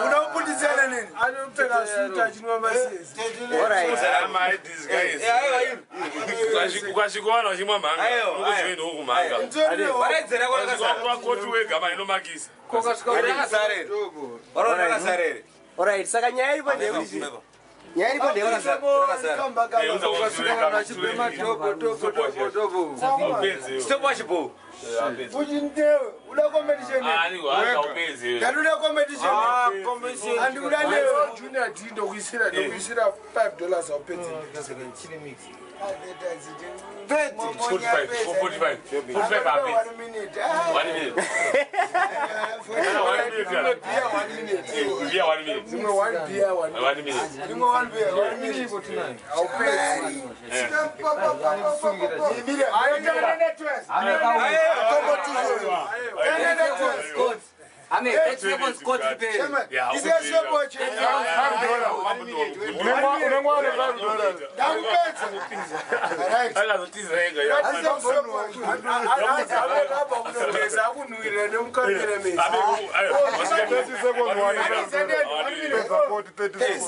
Unopundisana nini? Anopfeka suit achinwa masezi. Ukasvika vanhu vachimwa mhanga, unokuzive ndokumhanga. Vakoti wega mainomakisa. Alright, saka nyaya iripo ndeyekuti, nyaya iripo ndeyekuti Uchindewe uda competition. Ndati competition, handikuda newe. Junior D, ndokuisira $5, aupedze. 1 minute. Imwe one beer, one Imwe one beer, one minute. Aupedzi. Ame, 30 seconds court repair. Unenge wane $5. Akabva kunogeza akunhuwirira nemukamera mesi. 30 seconds, one minute. Support 30 seconds.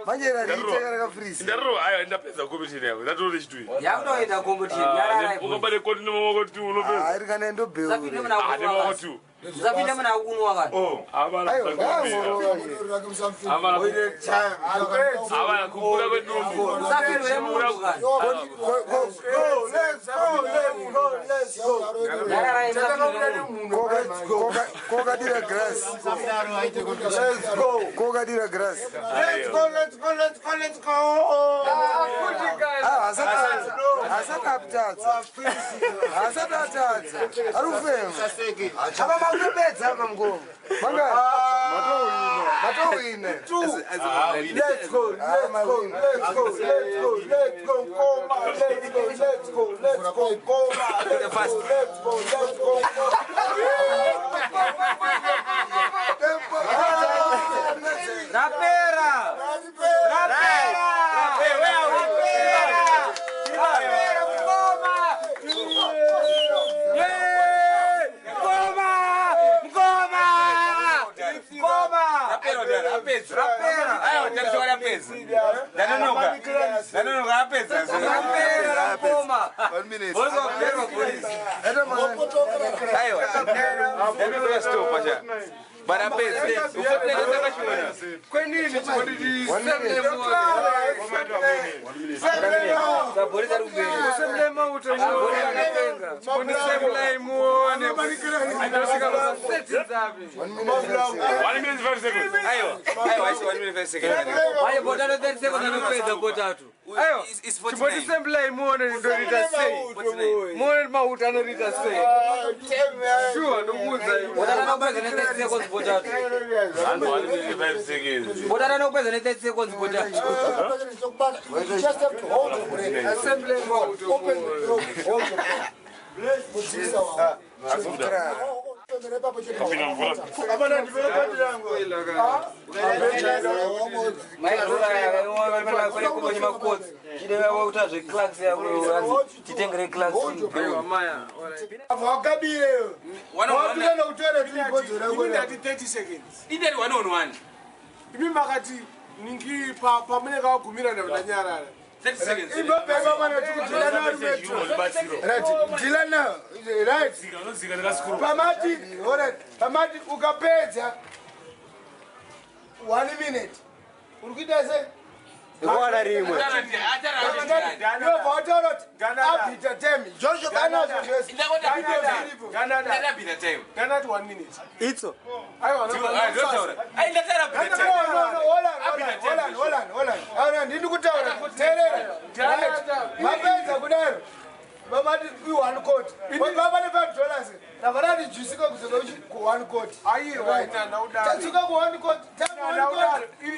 Manje rariiteka rakafrisa. Ndariro, aiwa, ndapedza competition yako, ndatore chitui. Yakutoita competition. Yararai. Ukabate koti nemaoko two, unopedza. Iri kana ndobheure. Nemaoko two. Usapinde muna kunwa kana. Avana kukura kwedumbu. Usapinde munhu kana. Yararai, usapinde munhu. Kokadira grass, kokadira grass. Hasati atadza, hasati atadza, ari kufema. Apa makutopedza apa, mukoma, mangani matowina? Let's go, let's go, let's go, let's go, let's go, Ngoma, let's go, let's go, let's go, Ngoma, let's go, let's go, let's go, Rapera. Rapera. Rapera. Rapera mukoma. Yeah! Mukoma. Mukoma. Mukoma. Rapera. Ndanonoka apedza. Rapera mukoma. One minute. Aiwa, ndanonoka stopa cha, but apedza. Kwenini chibonditi? Sabhorisa rubeni. Usemle mauto muone, chibondisemlai muone, andosvika paseti dzapi. 1 minute 5 seconds. Aiwa, aiwa, isi 1 minute 5 seconds. Waye botano 30 seconds anopedza botatu. Aiwa, chimbondisemlai muone ndorita sei, muone mauto anorita sei. Shuwa, ndokuudza iwe. Botano anopedza ne 30 seconds botatu. 1 minute 5 seconds. Botano anopedza ne 30 seconds botatu. Asemblai mauto muone. Kapinda mvura. Titengere clarks. Aiwa, maya. Wakabire wapinda nokutora tuibhodzo. Ini ndati 30 seconds. Indati 1 on 1. Imi makati ningi pamunenge wagumira ndanyarara. 30 seconds. Imbobheka mana tikudhilana, right? Unozika ndikasikuru. Pamati, alright, pamati ukapedza 1 minute uri kuita sei? Ikuwana rimwe. Yobva wataura kuti abhita time josho kanazvo zvese. Ndadabhita time. Ndanati 1 minute. Itso. Aiwa. Ndini kutaura, teerera. Mapedza kudaro, vamati i1 court, vavane $5, rabva rati jusika kudzoka ku1 court. Aiwa, ndauda. Tatsuka ku1 court.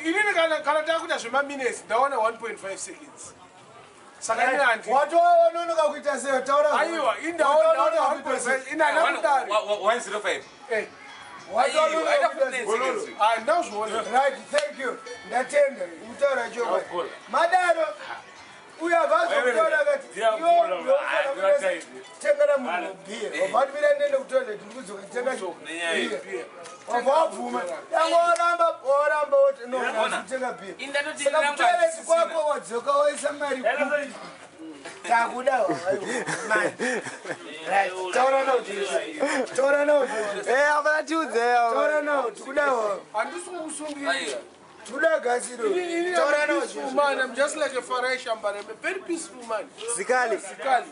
Inini kana takuita zvemaminutes, ndaona 1.5 seconds, saka ini handi. Watononoka kuita sei? Taura. Aiwa, indaona 1.5, ina ndakudari. 105. Eh. Aita 49 seconds. Ah, ndazviona. Right, thank you, ndatenda kutaura chokwadi. Madaro. Uyo abvazokutora akati tengera munhu bhiya, wabva watimira ndiende kutoilet, ndikudzoka tenga bhiya, wabva wabvuma yange waramba waramba woti no, kutenga bhiya. Saka kutoilet kwako wadzoka waisa mari kupi? Takuda taura nawo, taura nawo. Hapana, tiudze. Taura nawo, tikudawo. Handisi kukusungirira. Tikuda gaziro, taura nawo. Peaceful man. I'm just like a Farai Shambara. I'm a very peaceful man. Zikali. Zikali.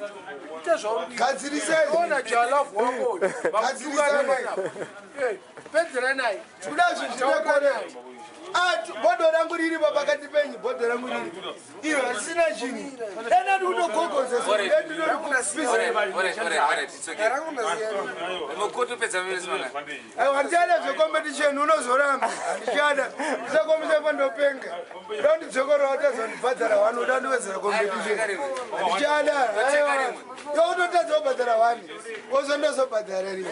Ita zvauri. Gadzirisai. Ona jalafu wako. Gadzirisai. Pedzera naye. Tikuda zvinhu zvine correct. Bhodho rangu riripo pakati penyu, bhodho rangu riripo iro risina chinhu, dana ndikutogogodza. Handichada zvecompetition, unozoramba. Handichada zvecompetition, pandopenga dondidzokora watazondibhadhara one, uda ndiwedzera competition. Handichada, youtotadza kubhadhara one, wozondozobhadhara rii?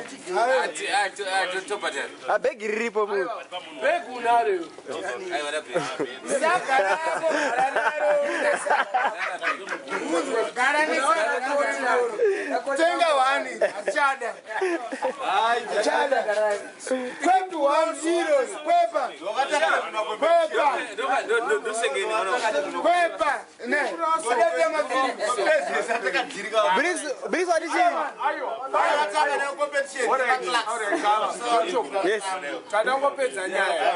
Bhegi riripo munhu. Bhegi unaro. Tenga one, hachada, hachada. Kwepi 10 kwepa kwepa kwepa ne odatenga. Brice, wati chii? Yes. Tadangopedza nyaya.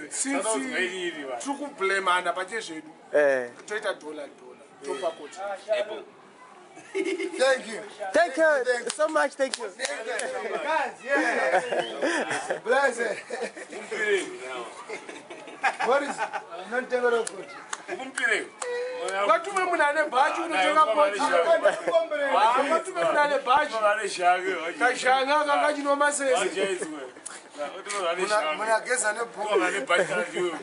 Since tiri kublemana pachezvedu, toita dollar dollar, topa kuti. Thank you. Thank you so much. Thank you. Guys, yeah. Bless it. What is nontenga kuti? Vatume munhu ane bhachi unotenga koti. Vatume munhu ane bhachi. Kashanga kanga chinwa masese. Munageza nebhuku. Munageza nebhuku.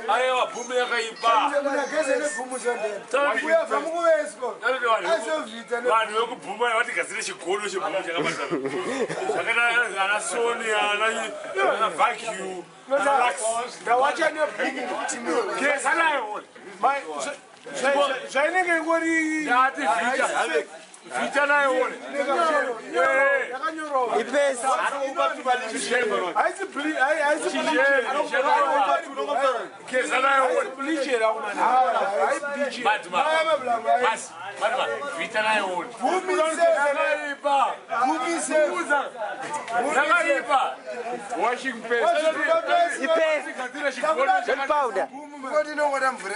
Aiwa, bhumu yakaipa. Munageza nebhumu zvondena. Mukuveswa. Azovhita. Vanhu vekubhuma vatigadzire chigodo chebhumu chakabatana zvakaita ana Sony, ana Vacu. Ndawacha nebhumu. Geza nayo. Zvainenge ingori. Ndati vhita vhita nayo. Yakanyorova. Ipesi. Haisi Geza nayo. bleachera kumana. Haibleachera. Madma, vhita nayo. Yakaipa. Yakaipa. Washing paste. Ipesi. Gadzire Powder. Inongoda mvura.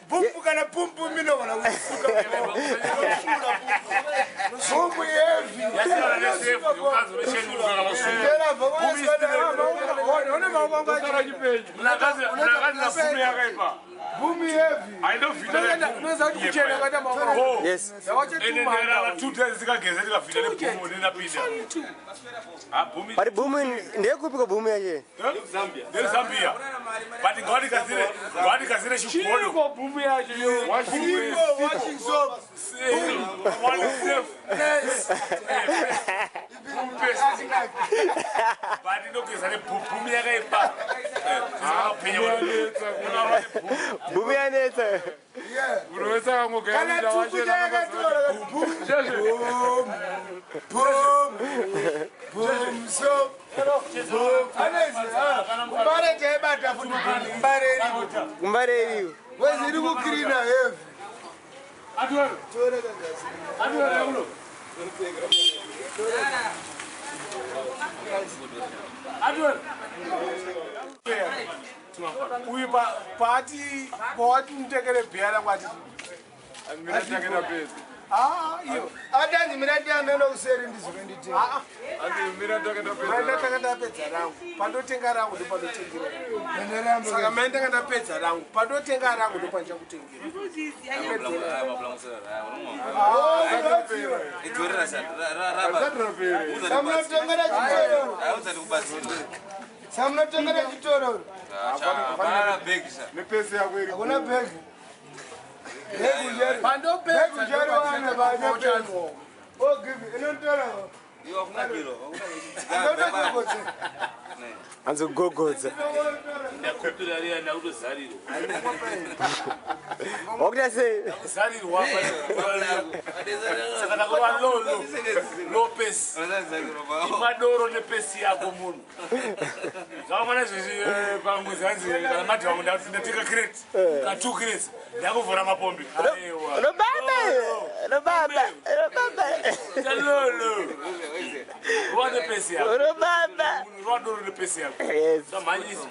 Bhumbu kana pumpu minogona kusuka. Bhumbu heavy. Yasiyana nesefu yokazi uneshenuka kana. Mnakazi na bhumu yakaipa. Bhumbu heavy. Aindovhita. Unoziva kuti kuchena kwaita maoko. Yes. Ndawacha Enenderana 2 days tikageza tikavhita nebhumu nenapinda. Bhumi. But bhumu ndeyekupiko bhumu yache? Ndezambia. But ngawatigadzire, ngawatigadzire chigodo. Chiko bhumu yacho yo. Washing Washing soap. One safe. Boom paste. But inogeza nebhumu yakaipa. Bhumu yanetsa. Kana tuku chayakatora. Boom. Boom. Boom soap. Boom. Anezi. Mbare chaibata futi mbare iripo. Mbare iripo. Wezi iri kukrina heavy. Atuwero. Tora kagasi. Atuwero kuno. Atuwero. Uyu paati pawati mutekere bhiya rangu ati Iyo. Atanzi mina ndiameno kuseri ndizoke nditenga. Mira Mai ndatanga ndapedza rangu. Pandotenga rangu ndopandotengerwa. Nderamba. Saka mai ndanga ndapedza rangu. Pandotenga rangu ndopandichakutengera. Samunotengera chitoro. Samunotengera chitoro. Nepesi yako iri. Hakuna bhegi. Bhegi ujari. Pandopedza Bhegi ujari wana banya pesi. ndopandichanwa. Oh give inotora. Inotogogodza. Hanzi kugogodza. Ndakupira riya ndakutozarirwa. Wakuita sei? Zarirwa saka ndakurwa lolo lopesi madoro nepesi yako munhu zvakafanana izvezvi pangozi hanzi kana madhi vangu ndakuti ndatenga crate ka 2 crates ndakuvhura mapombi aiwa Robaba! Robaba! Robaba! lolo rwa nepesi yako Robaba! rwa doro nepesi yako Yes. samhanyisi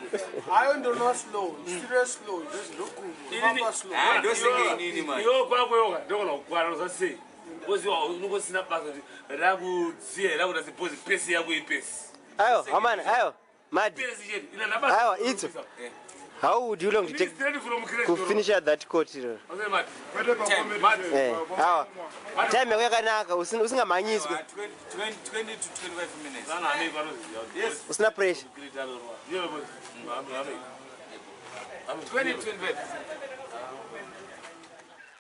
Hayo ndonwa slow. Serious slow. Ndozvindogumo. Famba slow. iwe kwako yoka ndogona kukwana uzasei koziwa unongosina basa kuti rakudziya rakuda sepozi pesi yako ipesi Ayo, amana, ayo. Madi. pesi chete ina nabasa Ayo, itso. How would you long to take straight from crate to finish out that court? Iro? mati Kwete pa competition. Eh, awa. Time yako yakanaka, usingamhanyiswi, 20 to 25 minutes. Sana amei panoziva Yes. usina pressure. crate anorwa. Ndiye bozi. Amei. 20 25.